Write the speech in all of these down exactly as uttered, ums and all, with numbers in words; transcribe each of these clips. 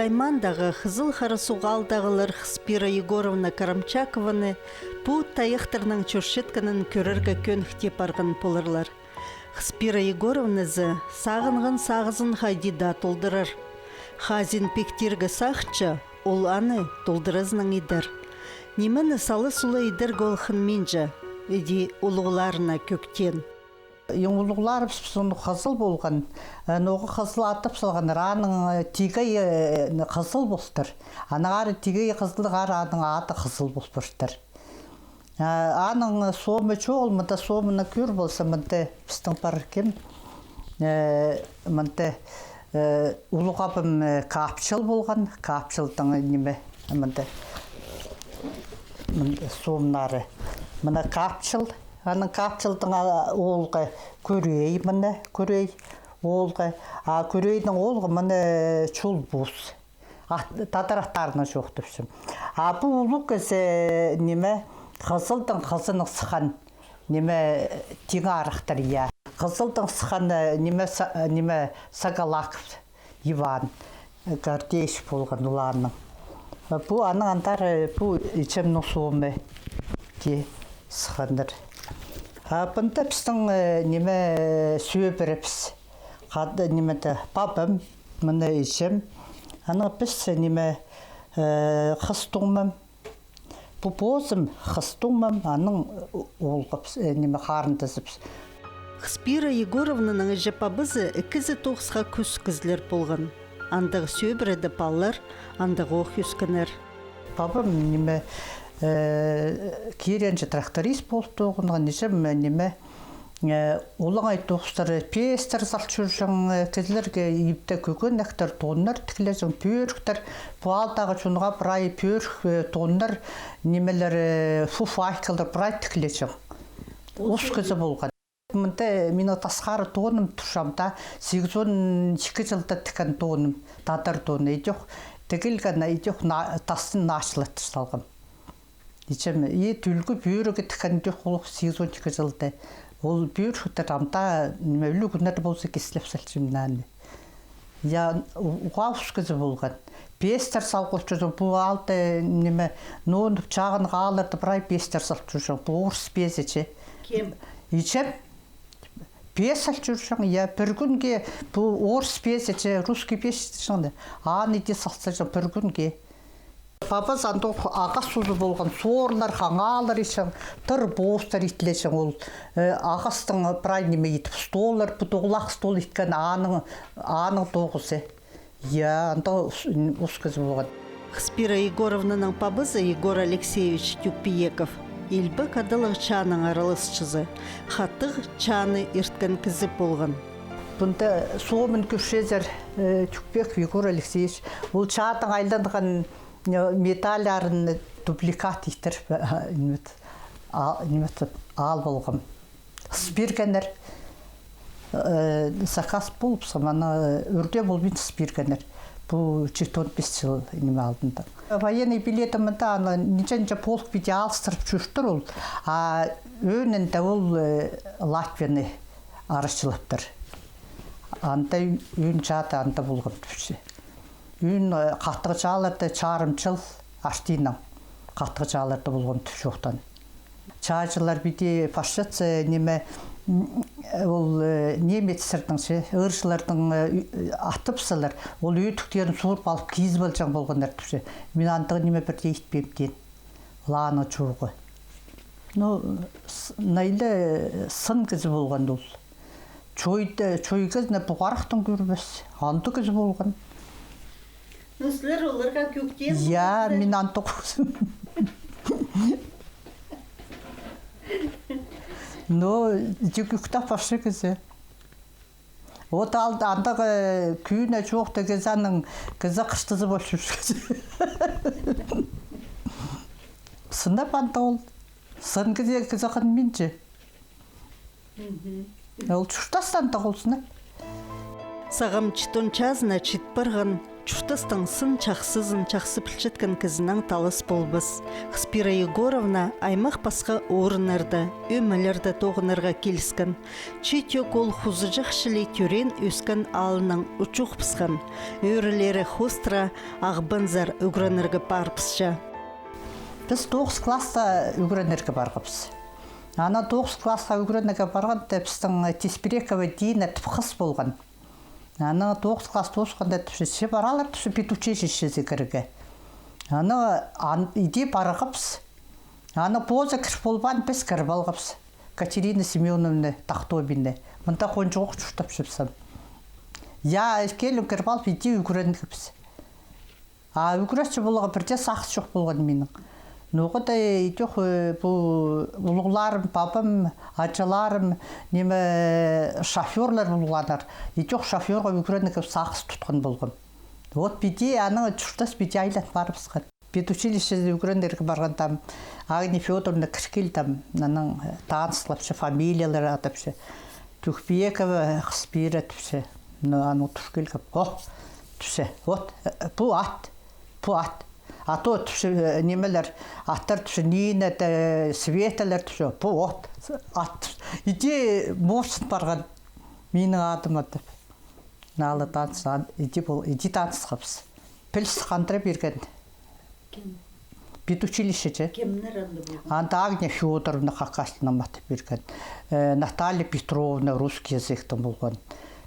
Аймаандағы Хызыл Харасуғ аалдағылар Хыспира Егоровна Карамчакованы пу тайахтарның чӧрчеткенін кӧрерге кӧніктеп парған поларлар. Хыспира Егоровназы сағынған сағызын хайди даа толдырар. Хазин пик тирге сағынча, ол аны толдыразынаң идер. Нимені сала-сула идерге ол хынминча, іди улуғларына кӧктеен. Иң улуғларыбыс пістің хызыл полған, э, ноға хызыл адап салғаннар, аның, э, тигейі, э, хызыл полтыр. Аның ары тигейі хызылдығ, ары аның ады хызыл пол партыр. А, аның сомы чоғыл, мында сомына кӧр полза, мында пістің пар кем, э, мында, э, улуғ абам, э, Капчыл полған, Капчылдың ниме, мында, мында сомнары. Мына Капчыл, аның Капчылдың, а, оолғы Кӧрей, мына Кӧрей оолғы, а Кӧрейнің оолғы мына Чулбус. А, тадар аттарына чоохтапчам. А пу улуғ кізі, ниме, хызылдың хызының сыххан, ниме, тиң арахтар, я. Хызылдың сыххан, э, ниме, са-, э, ниме, Сагалаков Иван, э, Гордеевич полған улаанның. Пу аның андар, э, пу іҷемнің сомы ті сыхханнар. А пында пістің, э, ниме, э, сӧбіребіс. Хада, ниме де, пабам, мына іҷем. Анаң піс, ниме, э, хыс туңмам. Пу позым хыс туңмам, анаң оолғыбыс, э, ниме, харындазыбыс. Хыспира Егоровнаның іҷе-пабазы ікізі тоғысха кӱс кізілер полған. Андағ сӧбіреде палалар андағ ох ӧскеннер. Пабам, ниме, э, киренче тракторист полып тоғынған, іҷем, ниме, э, олаңай тоғыстар, пиестер сал чӧрҷең, э, кізілерге ибде кӧгенектер, тоннар тіглеҷең, пӧріктер, пу аалдағы чонға прай пӧрік, э, тоннар, нимелер, э, фуфайкалар прай тіглеҷең. Ус кізі полған. Мында минің тасхары тоным турчам даа, сигізон ікі чылда тіккен тоным, тадар тоны, идӧк тігілген, идӧк на-, тастын нааҷылаттыр салғам. Иҷем, и тӱлгӱ пӧрігі тіккен идӧк ол сигізон ікі чылда. Ол пӧріктер ам даа, ниме, ӱлӱкӱннер полза, кислеп салчам аны. Я, у-, уғаа ус кізі полған. Пиестер сал чӧрҷең, пу аалда, ниме, Нонов, Чағын аалларда прай пиестер сал чӧрҷең, пу орыс пиезі чи. Кем? Иҷем. Пиес сал чӧрҷең, я, пір кӱнге пу орыс пиезі чи, русский пиезі чи, аны иди сал салҷаң пір кӱнге. Пабазы андох ағас узы полған, соорлар, хаңаалар итчең, тыр-поостар итлеҷең ол. Э, ағастың прай ниме итіп, столлар, пу тоғылах стол иткен, аның, аның тоғызы. Я, андағ ус-, ус кізі полған. Хыспира Егоровнаның пабазы Егор Алексеевич Тюкпиеков илбек адалығ чааның араласчызы, хатығ чааны ирткен кізі полған. Пында сомын кӧрчезер, э, Тюкпиеков Егор Алексеевич. Ол чаадаң айланған, э, медальларын дубликат иттір, а, ниме, а, ниме, ал полғам. Сбергеннер, э, заказ полып, соманы, э, ӱр дее полбин сбергеннер. Пу читон пис чыл ниме алдында. Военный билеті мында, аны нинҷе-нинҷе полк піди алыстырып чӧртір ол. А ӧӧнінде ол, э, Латвияны арачылаптыр. Анда ӧӧн чаада анда полған тіпче. Ӧӧн, э, хатығ чааларда чарым чыл артынаң хатығ чааларда полған тіп чоохтаан. Чааҷылар піди парчатса, ниме, м, ол, э, немецтернің чи, ыырҷыларның, э, ӱ-, атып салар, ол ӧдіктерін суурып алып кизіп алҷаң полғаннар тіпче. Мин андағ ниме пір дее итпеем теен. Лааны чуғы. Ну, с-, найлы, э, сын кізі полған ол. Чойды, чой кізіні пу харахтаң кӧрбес. Андағ кізі полған. Ну, сірер оларға кӧктеен. Я, полғазар. Мин андағ кӧзім. Ну, иди кӧктеп парча кізі. От алды андағ, э, кӧні чоохтағ кізінің кізі хыштызы полча. Сынап андағ ол. Сын кізі, кізі хынминче. Мгм. Ол чуртастан да ол сынап. Сағам читон чазына чит парған, чуртастың сын-чахсызын чахсы пілчеткен кізінең талас полбас. Хыспира Егоровна аймах пасха орыннарда, ӧмелерде тоғынарға киліскен. Чиит ӧк ол хузуҷах чіли тӧреен-ӧскен аалнаң учух пысхан. Ӧӧрелері хоостыра Ағбанзар ӱгренерге парыбысча. Піс тоғыс класста ӱгренерге парғабыс. Ана тоғыс классха ӱгренерге парғанда, пістің Тесперекова Дина тіп хыс полған. Ана тоғыс класс тоосханда, тіпче, че паралар, тіпче, педучилищезі кірерге. Ана ан-, иди парғабыс. Ана позы кір полбаан, піс кір полғабыс. Катерина Семёновна Тахтобина. Мында хонҷох чуртапчабыс. Я, келін кір полып, иди ӱгренгебіс. А ӱгретчі поларға пір дее сағыс чох полған минің. Ноға-да идӧк, э, пу улуғларым, пабам, аҷаларым, ниме, шофёрлар полғаннар. Идӧк шофёрға ӱгренерге сағыс тутхан полғам. Вот піди, анаң чуртас піди айлан парыбысхан. Педучилищезі ӱгренерге парғанда, Агния Фёдоровна кір килді, анаң таныстапча, фамилиялар адапча. Тюхбекова Хыспира тіпче. Ну, анаң тур килгем. О, тіпче. Вот, э, пу ат, пу ат. А то тіпче, э, нимелер, аттар тіпче, Нина да, Светалар тіпче. Пу вот, ат. Иди морсын парған минің адыма тіп. Налы таныс, ан-, иди пол, иди танысхабыс. Піліс хандыра пирген. Кем? Педучилище че. Кемнер анда полған? Анда Агния Фёдоровна Хакасияның маттап пирген. Э, Наталья Петровна русский языктың полған.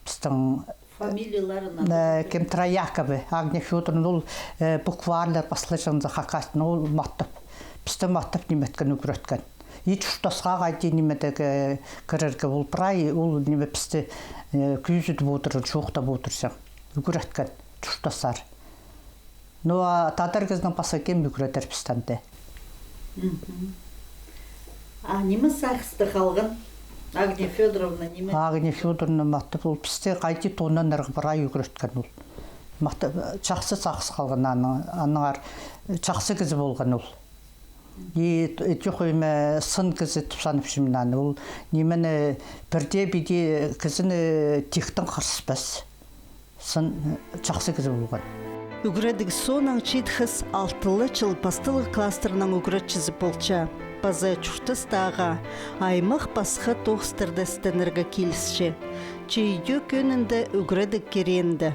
Пістің фамилияларын, э, анда кем, Троякова, Агния Фёдоровна, ол, э, букварьлар паслаҷаң за Хакасияның, ол маттап. Пісті маттап ниметкен, ӱгреткен. И чуртасха хайди нимедегі кірерге ол прай, ол ниме пісті, э, кӱзідіп одырчаң, чоохтап одырчаң. Ӱгреткен чуртастар. Ну, а тадар кізінең пасха кем ӱгредер пісті анда. Мгм. А ниме сағыста халған? Агния Фёдоровна ниме? Агния Фёдоровна маттап, ол пісті хайди тонанарға прай ӱгреткен ол. Маттап, чахсы сағыс халған аның, аннаңар чахсы кізі полған ол. И, и тӧӧй ме, сын кізі тіп санапчам аны. Ол нимені пірдее-підее кізіні тиктең хырыспас. Сын, чахсы кізі полған. Ӱгредіг соонаң чиит хыс алтынҷы чыл пасталығ класстарның ӱгретчізі полча. Паза чуртастағы, аймах пасха тоғыстарда істенерге килісче. Че идӧк ӧӧнінде ӱгредіг кирегінде.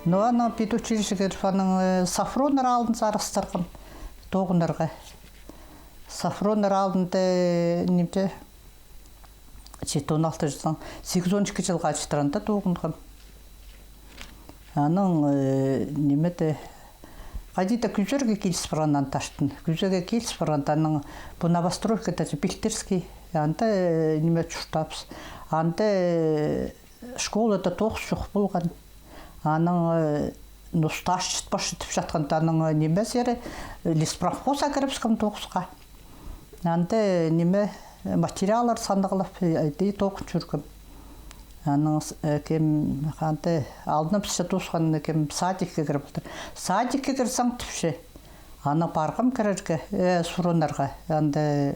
Ну, анаң педучилищеге кіріп, анаң, э, Софроннар аалынзар ыстырғам тоғынарға. Софроннар аалында, э, нимде, чиит он алты чылдаң, сигізон ікі чылға читіре анда тоғынғам. Анаң, э, нимеде, хайди-да кӱзерге киліс парған андартын. Кӱзерге киліс парған, анаң пу новостройкада, Пилтірский, анда, э, ниме, чуртапчабыс. Анда, э, школада тоғыс чох полған. Анаң, э, ну, стаж чіт парча тіпчеткенде, анаң, э, нимезер, э, леспромхозха кірібіскем тоғысха. Анда, э, ниме, э, материаллар санағлап, э, иди тоғын чӧргем. Анаң, э, кем, анда, алнымысча тоосхан, кем, садикке кіріп отыр. Садикке кірзең, тіпче. Ана парғам кірерге, э, сурынарға. Анда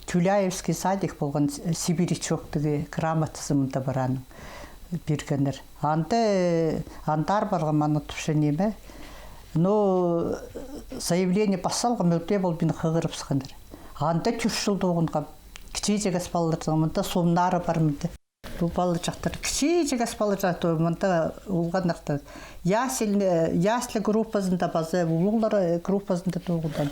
Тюляевский садик полған, С-, Сибирячок тігі, грамотазы мында пар аның, пиргеннер. Анда, э, андар парғам, ана тіпче ниме. Ну, заявление пас салғам, ӧте пол мині хығырыбысханнар. Анда тӧрт чыл тоғынғам. Кічіҷек ас палаларның, мында сомнары пар мында. Пу палаҷахтар, кічіҷек ас палаҷахтар, мында олғаннар. Ясельный, ясли группазында паза, улуғлар, э, группазында тоғынған.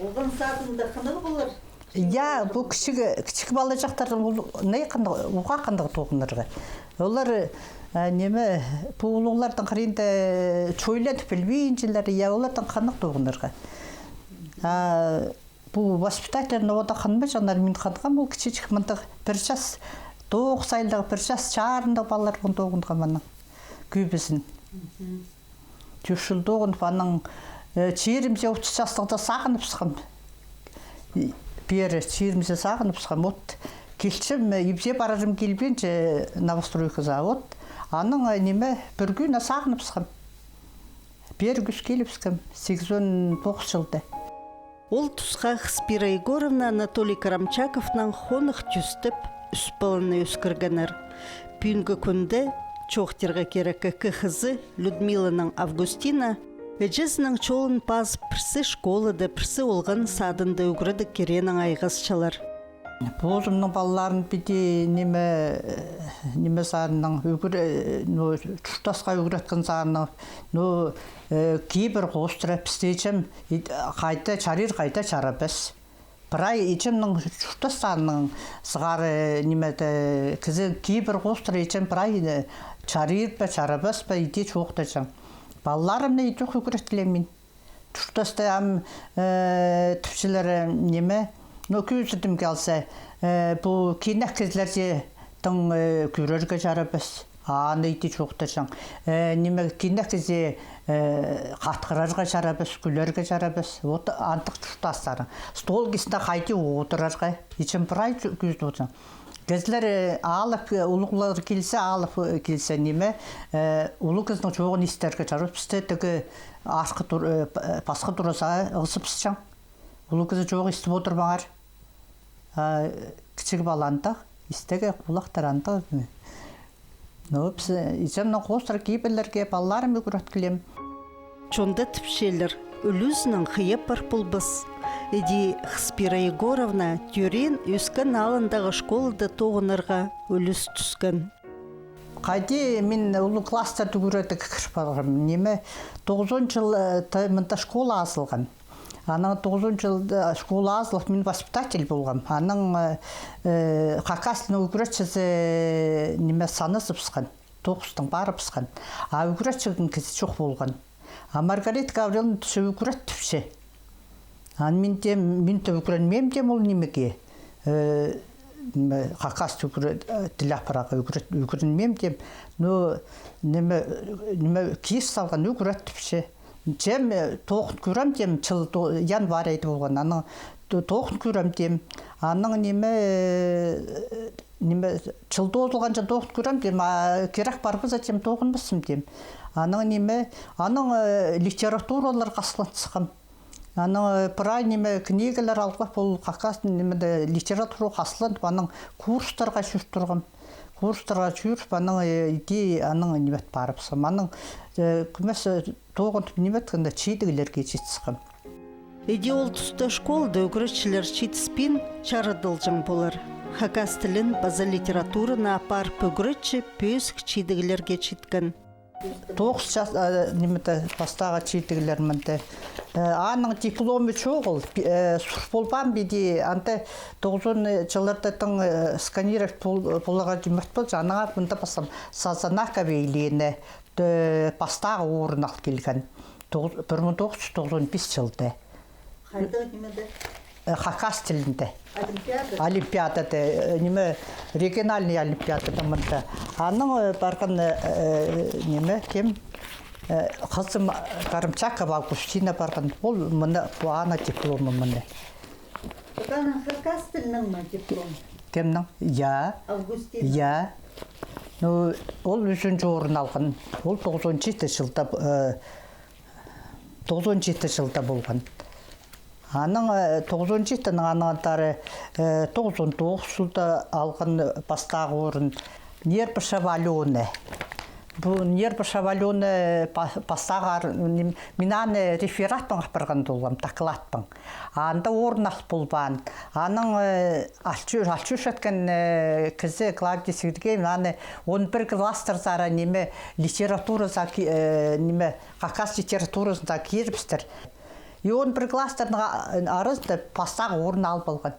Олған садында хынығ полар? Я, пу кічіг, кічіг палаҷахтар, ол, не хынығ, уғаа хынығ тоғынарға. Олар, э, ниме, пу улуғларның хыринда, э, чойланып пілбинчелер, я, оларның хынығ тоғынарға. А, пу воспитательный одағ хынмаҷаңнар, мин хынғам ол кічіҷек, мындағ пір час, тоғыс айлығ, пір час чарымдағ палалар пу тоғынғам аның кӧбізін. Мгм. Тӧрт чыл тоғынып, анаң, э, чирімзер отыс частығда сағыныбысхам. И пеер чирімзер сағыныбысхам. Вот, килчем, э, ибзер парарым килбинче, новостройказар. Вот, анаң, э, ниме, пір кӱн сағыныбысхам. Пеер кӱс килібіскем, сигізон тоғыс чылда. Ол тусха Хыспира Егоровна Анатолий Карамчаковнаң хоных тӧстеп, ӱс паланы ӧскіргеннер. Пӱӱнгі кӱнде, чоохтирға кирек, ікі хызы, Людмиланың Августина, іҷезінің чолын пазып, пірсі школада, пірсі олған садында ӱгредіг киренең айғасчалар. Позымның палаларым піди ниме, ниме саринаң ӱгре-, ну, чуртасха ӱгреткен саринаң, ну, э, кибір хоостыра пістің іҷем, и-, хайда чарир, хайда чарабас. Прай іҷемнің чуртас саринаң сығара, ниме-де, кізі кибір хоостыра іҷем прай, э, чарир ба, чарабас па, иди чоохтаҷаң. Палаларымны идӧк ӱгреткілеем мин. Чуртаста ам, э, тіпчелер, э, ниме, ну, кӧзідімге алза, э, пу кинек кізілерзер тың, э, кӧрерге чарабас. Аны иди чоохтаҷаң. Э, ниме, кинек кізі, э, хатхырарға чарабас, кӱлерге чарабас. Вот андағ чуртастары. Стол кистінде хайди одырарға. Іҷем прай чу-, кӧзідіп одырҷаң. Кізілер, э, алып, э, улуғлар килзе, алып, э, килзе, ниме, э, улуғ кізінің чооғын истерге чарабас. Пісте тігі арғы тур-, э, п-, э, пасха турза, ызыбысчаң. Улуғ кізі чоох истіп одырбаңар. А кічіг пала андағ, истерге хулахтар андағ. Ну, піс, э, іҷемнің хоостыра кибірлерге палаларым ӱгреткілеем. Чонда тіпчелер, ӱлӱзінең хыйа пар полбас. Іди Хыспира Егоровна тӧреен-ӧскен алындағы школада тоғынарға ӱлӱс тӱскен. Хайди мин улуғ класстарда ӱгредігге кір парғам. Ниме, тоғызон чыл, э, та-, мында школа азылған. Анаң тоғызон чылда школа азылып, мин воспитатель полғам. Анаң, э, э, хакас тілінің ӱгретчізі, ниме, саназыбысхан, тоғыстаң парыбысхан. А ӱгретчең кізі чох полған. А Маргарита Гавриловна тізе ӱгрет тіпче. Аны мин теем, мин дее ӱгренмеем теем ол нимеге. Э, ниме, хакас тіл ӱгре-, э, тіл апарарға ӱгрет-, ӱгренмеем теем. Ну, ниме, ниме, кис салған ӱгрет тіпче. Чем, э, тоғын кӧрем теем, чыл то-, январь ай полған. Анаң то-, тоғын кӧрем теем. Анаң ниме, э, ниме, чыл тоозылғанҷа тоғын кӧрем теем, а кирек пар полза теем, тоғынмасым теем. Анаң ниме, анаң, э, литературалар хазыланысхам. Анаң, э, прай ниме, книгалар алғам, ол хакас нимеде литература хазыланып, анаң курстарға чӧр турғам. Курстарға чӧріп, анаң, э, иди, анаң ниме парыбысхам. Анаң, э, кӧмес, э, тоғынып ниме иткенде, чидіглерге читсхем. Іди ол туста школада ӱгретчілер читіспин, чарадылҷаң полар. Хакас тілін паза литератураны апарып ӱгретчі пӧзік чидіглерге читкен. Тоғыс час, а, нимеде, пастағы чидіглер мында. Э, аның дипломы чоғыл, пи-, э, сур полбаам піди, анда тоғызон чылларда тың, э, сканировать пол-, поларға ниме полҷаң, анаң мында паза Сазанакова Елена, э, пастағы орын ал килген. Тоғыз-, пір муң тоғыс чӱс тоғызон пис чылда. Хайдағ нимеде? Э, хакас тілінде. Олимпиада? Олимпиадада, э, ниме, региональный олимпиадада мында. Анаң, э, парған, э, э, ниме, кем, э, хызым Карымчакова Августина парған. Ол мына, пу аның дипломы мына. Пу аның хакас тілінең ме диплом? Кемнің? Я. Августина. Я. Ну, ол ӱзінҷі орын алған. Ол тоғызон читі чылда, э, тоғызон читі чылда полған. Анаң, э, тоғызон читінің анаң андар, э, тоғызон тоғыс чылда алған пастағы орын Нербышева Алёна. Пу Нербышева Алёна, э, па-, пастағы ар-, ним-, мин аны рефератпаң апарған полғам, докладпаң. Анда орын ал полбаан. Анаң, э, алчу-, алчуш эткен, э, кізі Клавдия Сергеевна аны он пір класстарзар ниме, литературазар ки-, э, ниме, хакас литературазында кирібістір. И он пір класстарның а-, аразында пастағы орын алып алған.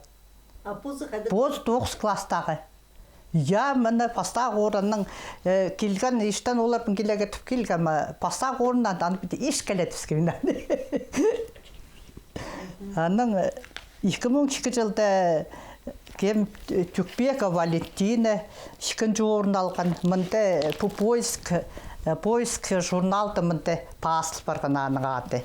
А позы хайда? Позы тоғыс класстағы. Я, мына пастағы орынның, э, килген, иштен оларның килеге тіп килген, ма, пастағы орыннаң, аны піти иш келетіпске мин. Анаң, э, ікі муң ікі чылда кем, э, Тюкбекова Валентина ікінҷі орын алған. Мында, э, пу поиск, э, поиск журналда мында пазыл парған аның аты.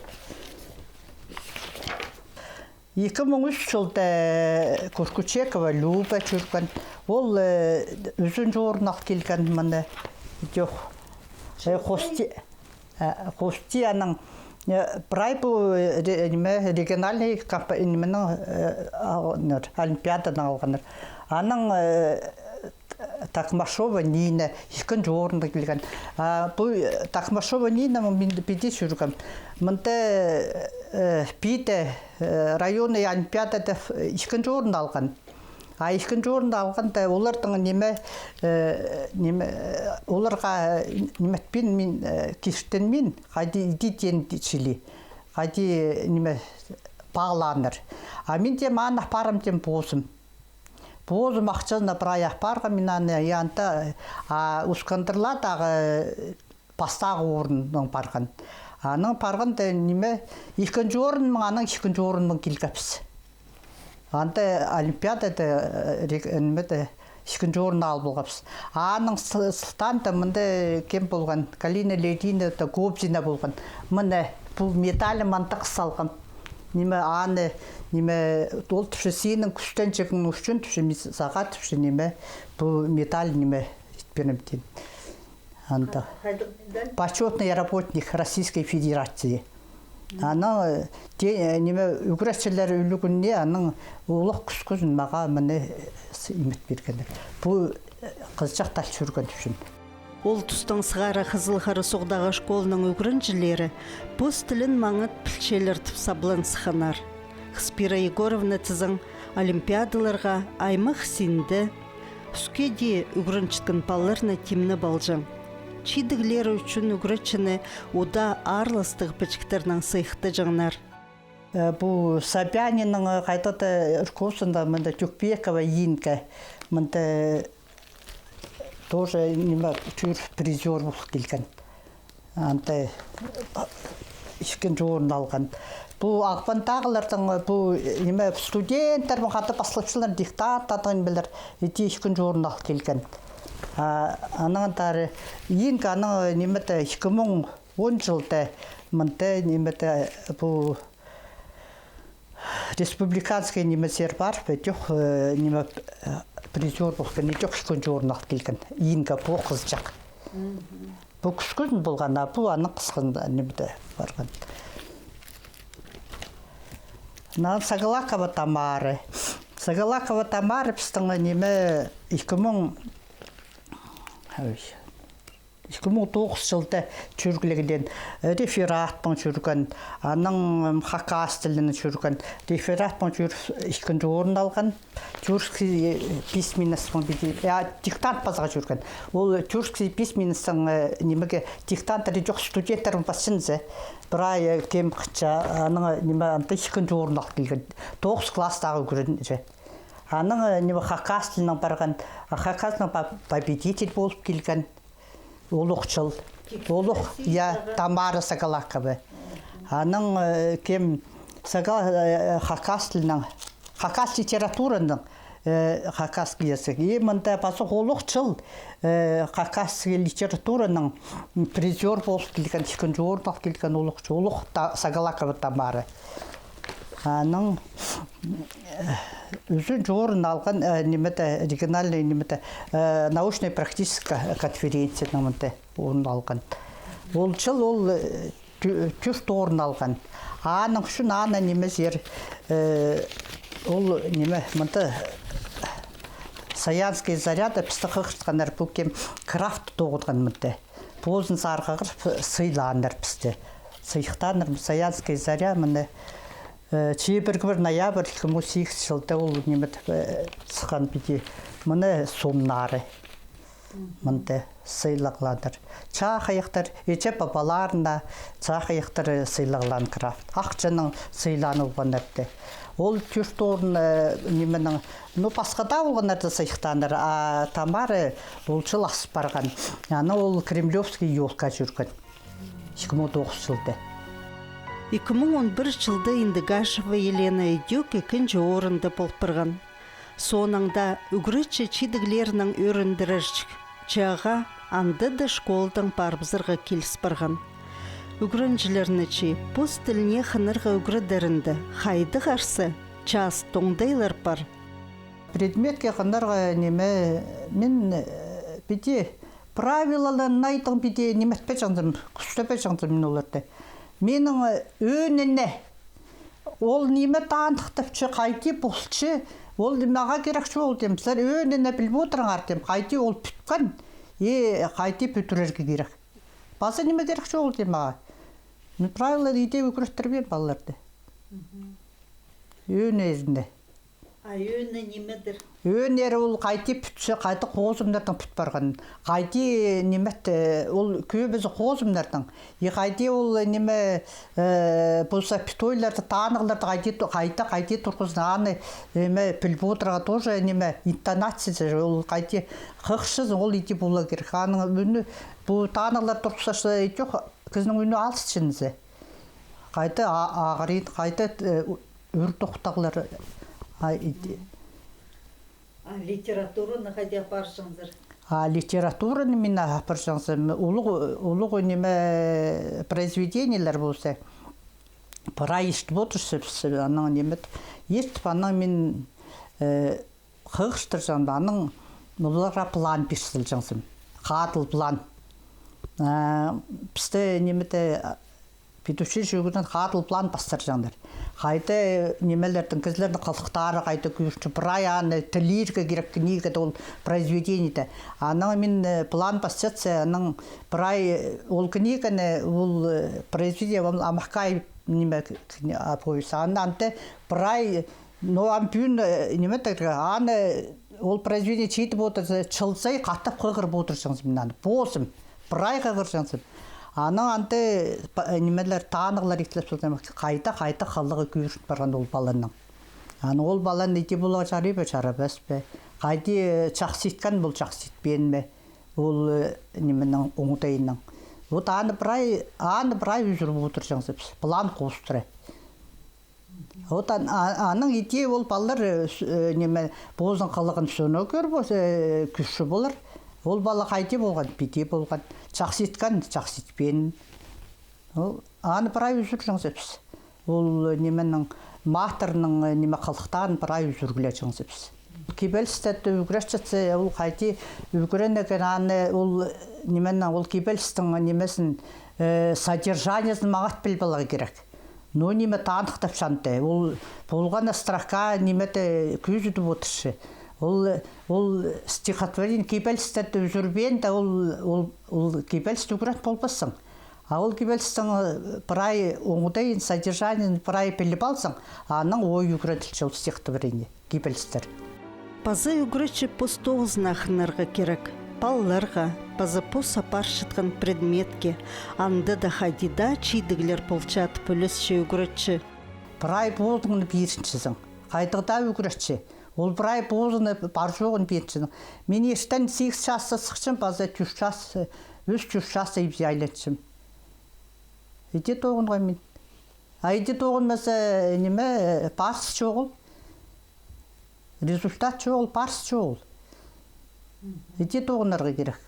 Ікі муң ӱс чылда, э, Куркучекова Люба чӧрген. Ол, э, ӱзінҷі орын ал килген мына. Идӧк. Э, хости-, Э, хости анаң, э, прай пу, э, ре-, ниме, региональный кампа-, нименің, э, алғаннар, олимпиаданың алғаннар. Анаң, э, Такмашова Нина ікінҷі орында килген. А, пу, э, Такмашова Нина, мин піди чӧргем. Мында, э, піди, э, районный олимпиадада, э, ікінҷі орын алған. А ікінҷі орын алғанда олардың ниме, э, ниме, э, оларға, э, ниме итпин, мин, э, киртінмин, хайди иди теен чіли. Хайди, ниме, паалааннар. А мин тем, аны апарам тем позым. Позым ахчазына прай апарғам мин аны, и анда, а, Ускандырладағы пастағы орыннаң парған. Анаң парғанда, ниме, ікінҷі орыннаң, анаң ікінҷі орыннаң килгебіс. Анда олимпиадада, э, рек-, ниме де, ікінҷі орын алып алғабыс. Аның сы-, сылтаанда мында кем полған? Галина Леонидовна Гобзина полған. Мына, пу медальым андағ салғам. Ниме, аны, ниме, ол тіпче, синің кӱстенҷігің ӱчӱн тіпче, мин сағаа тіпче, ниме, пу медаль, ниме, итпирем тиин. Анда. Почётный работник Российской Федерации. Анаң, э, те-, э, ниме, ӱгретчілер ӱлӱкӱніне аның улуғ кӱскӱзін мағаа мына, э, с-, имет пиргеннер. Пу, э, хызыҷах тал чӧрген ӱчӱн. Ол тустаң сығара Хызыл Харасуғдағы школаның ӱгренҷілері пос тілін маңат пілчелер тіп саблан сыхханнар. Хыспира Егоровна тізең, олимпиадаларға аймах синде, ӱскеде ӱгренчеткен палаларны тимнеп алҷаң. Чидіглері ӱчӱн ӱгретчіні удаа аарластығ пічіктернең сыйыхтаҷаңнар. Э, пу Собянинаң, э, хайдағ-да руководствонаң мында Тюкбекова Инга, мында тоже, ниме, чӧр призёр пол килген. Анда ікінҷі орын алған. Пу Ағбандағыларның, пу, ниме, студенттермен хада пастапчалар, диктант адағ нимелер, иди ікінҷі орын ал килген. А, анаң андар Инга, анаң, ниме де, ікі муң он чылда мында, ниме де, пу республиканский нимезер пар, пе, тёх, э, ниме, э, призёр полған, и тёх ікінҷі орын ал килген. Инга, пу хызыҷах. Пу кӱскӱзін полған, а пу аның хысхан нимеде парған. Мына Сагалакова Тамара. Сагалакова Тамара пістің, ниме, ікі муң, ой, ікі муң тоғыс чылда чӧргілеглеен, э, рефератпаң чӧрген, анаң, м, хакас тілінең чӧрген, рефератпаң чӧр ікінҷі орын алған. Тюркский, э, письменностьпаң піди, я, диктант пазарға чӧрген. Ол тюркский письменностьтаң, э, нимеге, диктант ідӧк студенттермен пасчаңза. Прай, э, кем хынча, анаң, э, ниме, анда ікінҷі орын ал килген. Тоғыс класстағы ӱгренҷі. Анаң, э, ниме, хакас тілінең парған, а хакас тілінең по-, победитель полып килген. Улуғ чыл. Улуғ, я, Тамара Сагалакова. Анаң, э, кем, сагал-, э, хакас тілінең, хакас литератураның, э, хакасский язык. И мында пазох улуғ чыл, э, хакасский литератураның, м, призёр полып килген, ікінҷі орын ал килген улуғ чыл, улуғ Та-, Сагалакова Тамара. Анаң, э, ӱзінҷі орын алған, э, нимеде, региональный нимеде, э, научный-практический конференцияның мында орын алған. Ол чыл ол, э, тӱ-, тӧрт орын алған. Аның ӱчӱн аны нимезер, э, ол ниме, мында Саянская заряда пісті хығыртханнар, пу кем Крафт тоғынған мында. Позын сарғағыр сыйлааннар пісті. Сыйыхтааннар, Саянская заря, мына, э, чибіргі пір ноябрь ікі муң сигіс чылда ол ниме, э, сыххан піди. Мына сомнары. Мында сыйлағлааннар. Чахайахтар, іҷе-пабаларына чахайахтар, э, сыйлағлаан Крафт. Ахчанаң сыйлаан полғаннар даа. Ол тӧрт орын, э, нименең, ну, пасха даа полғаннар даа сыйыхтааннар, а Тамара ол чыл ас парған. Аны ол Кремлевский ёлка чӧрген. Ікі муң тоғыс чылда. Ікі муң он пір чылда Индыгашева Елена ідӧк ікінҷі орында пол парған. Соонаң даа ӱгретчі чидіглерінең ӧріндірерҷік. Чааға анда даа школадаң парыбызарға киліс парған. Ӱгренҷілерні чи пос тіліне хынарға ӱгредерінде хайдағ арса, частығ оңдайлар пар? Предметке хынарға ниме, мин, э, піди правилаларын айдың, піди ниме итпеҷеңзім, кӱстебеҷеңзім мин оларны. Минің, э, ӧӧніне ол ниме таныхтапча, хайди полча, Ол мағаа кирек чоғыл, тим, сірер ӧӧнінең піліп одырыңар, тим, хайди ол пӱткен, и хайди пӱдірерге кирек. Паза ниме кирек чоғыл, тим, мағаа. Ну, правила иди ӱгреттірбеен палаларды. Ӧӧнінде. А ӧӧні нимедір? Ӧӧннері ол хайди пӱтсе, хайди хозымнардаң пӱт парған. Хайди ниме, ол кӧбізі хозымнардаң. И хайди ол ниме, э, полза, пӱт ойларды, танығларды хайди ту-, хайда, хайди турғызын, аны, ниме, піліп одырарға тоже, ниме, интонациязы, ол хайди хығырчазың, ол иди поларға кирек. Аның ӱні, пу танығлар турғысча, идӧк кізінің ӱні алысчазың. Хайда а-, ағырин, хайда, э, ӱр тохтағлар, а, иди. А литератураны хайди апарҷаңзар? А литератураны мин апарҷаңзым, улуғ, улуғ ниме произведениелер полза, прай иртіп одырчабыс, анаң ниме, иртіп, анаң мин, э, хығыртырҷаң, анаң оларға план пиртірҷеңзім. Хадыл план. Э, пісте нимеде, педучилище ӱгредеен хадыл план пастырҷаңнар. Хайда, э, нимелернің, кізілернің хылыхтары хайда кӧрінче, прай аны тілирге кирек книгада, ол произведениеде. Анаң мин, э, план пастырчам, анаң прай, э, ол книганы, ол, э, произведение, ол Амахкай ниме, кни-, а, повесть. Аны, анда прай, ну, ам пӱӱн, э, ниме тирге, аны, ол произведение читіп одырза, чыл сай хатап хығырып одырҷаңзым мин аны. Позым. Прай хығырҷаңзым. Анаң анда па-, нимелер, танығлар итіліп салдым. Хайда, хайда хылығы кӧрініп парған ол паланың. Аны ол паланы иди поларға чарай ба, чарабас па? Хайди, э, чахсы иткен пол, чахсы итпеен ме? Ол, э, нименің, оңдайының. Вот аны прай, аны прай ӱзӱріп одырҷаңзыбыс. План хоостыра. Вот ан-, а-, анаң иди ол палалар, э, с-, э, ниме, позының хылығын сӧне кӧр, пос-, э, кӧрче полар. Ол пала хайди полған, піди полған. Чахсы иткен, чахсы итпеен. Ол, аны прай ӱзӱрҷеңзібіс. Ол, э, нименің, матырның, э, ниме, хылыхтарын прай ӱзӱрҷеңзібіс. Кибелістерді ӱгретчетсе, ол хайди ӱгренген, аны, ол, э, нименің, ол кибелістің нимезін, э, содержаниезін маңат піл поларға кирек. Ну, ниме, таныхтапчаңда, ол полған строка, нимеде кӧзідіп одырча. Ол, ол стихотворение, кибелістерді ӱзӱрбеенде, ол, ол, ол кибелісті ӱгрет полбассың. А ол кибелістің, э, прай оңдайын, содержаниезін прай піліп алзаң, анаң ой ӱгреділче ол стихотворение, кибелістер. Паза ӱгретчі пос тоғызын ахынарға кирек. Палаларға, паза пос апарчатхан предметке, анда даа хайди даа чидіглер полча тіп ӱлесче ӱгретчі. Прай позыңны пирінчезің. Хайдағ даа ӱгретчі. Ол прай позыңны пар-чооғын пирінчезің. Мин иртен сигіс часта сыхчам, паза тӧрт час, ӱс-тӧрт часта ибзе айланчам. Иди тоғынғам мин. А иди тоғынмаза, ниме, парыс чоғыл. Результат чоғыл, парыс чоғыл. Иди тоғынарға кирек.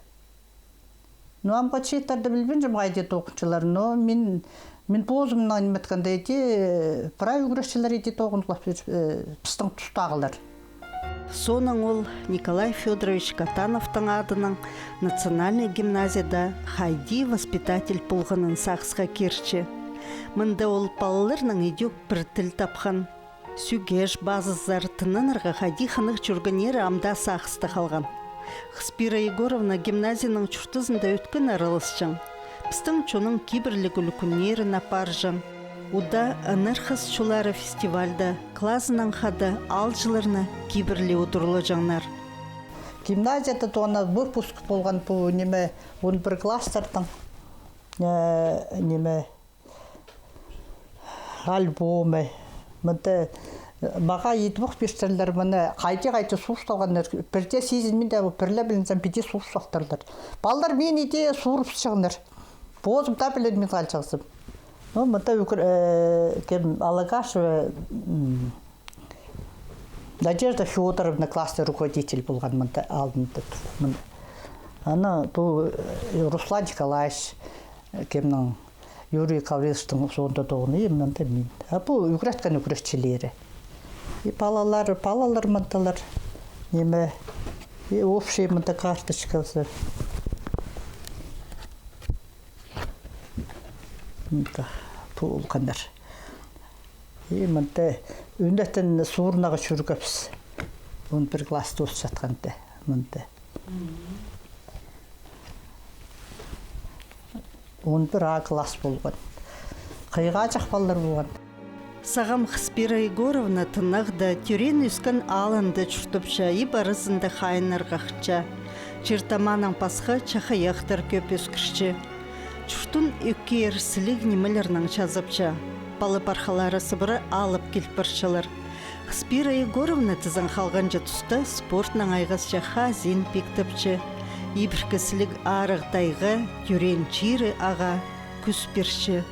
Ну, амғы чииттарда пілбинчем, хайди тоғынчалар, но мин, мин позымнаң ниме иткенде, иди, прай ӱгретчілер иди тоғынғлап, э, пістің тустағылар. Соонаң ол Николай Фёдорович Катановтың адынаң национальный гимназияда хайди воспитатель полғанын сағысха кирче. Мында ол палаларнаң идӧк пір тіл тапхан. Сӧгеш, пазызар, тынанарға хайди хынығ чӧргеннері ам даа сағыста халған. Хыспира Егоровна гимназияның чуртазында ӧткін араласчаң. Пістің чонның кибірліг ӱлӱкӱннерін апарҷаң. Удаа «Ынархас чулары» фестивальда клазынаң хада аалҷыларны кибірле удурлаҷаңнар. Гимназияда тоғынған выпуск полған пу, ниме, он пір класстарның, э, ниме, альбомы. Мында, э, мағаа идіп ох пиртірлер, мына хайди-хайди сурсалғаннар. Пірдее сизінмин дее, пірле пілінзем, піди сурсалтырлар. Палалар мині иди сурыбысчаңнар. Позым даа пілінмин халчазым. Ну, мында ӱгр-, э, кем, Алагашева, м, Надежда Фёдоровна классный руководитель полған мында, алдында тур. Мында. Ана пу, э, Руслан Николаевич, э, кемнің, Юрий Гавриловичтің соонда тоғын, и мында мин. А пу ӱгреткен ӱгретчілері. И палалар, палалар мындалар. Ниме, и общий мында карточказы. Мында пу полғаннар. И мында ӱнетін суурынарға чӧргебіс. Он пір класс тоосчатханда мында. Он пір А класс полған. Хыйғаҷах палалар полған. Сағам Хыспира Егоровна тынағда, тӧреен-ӧскен аалында чуртапча, иб аразында хайыннарға хынча. Чир-тамаанаң пасха чахайахтар кӧп ӧскірче. Чуртын ӧккер, сіліг нимелернең чазапча. Пала-пархалары сыбыра алып кил парчалар. Хыспира Егоровна тізең халғанҷы туста спортнаң айғасча, хазин пиктепче. Ибіркі сіліг арығ тайға, тӧреен чирі ағаа кӱс пирче.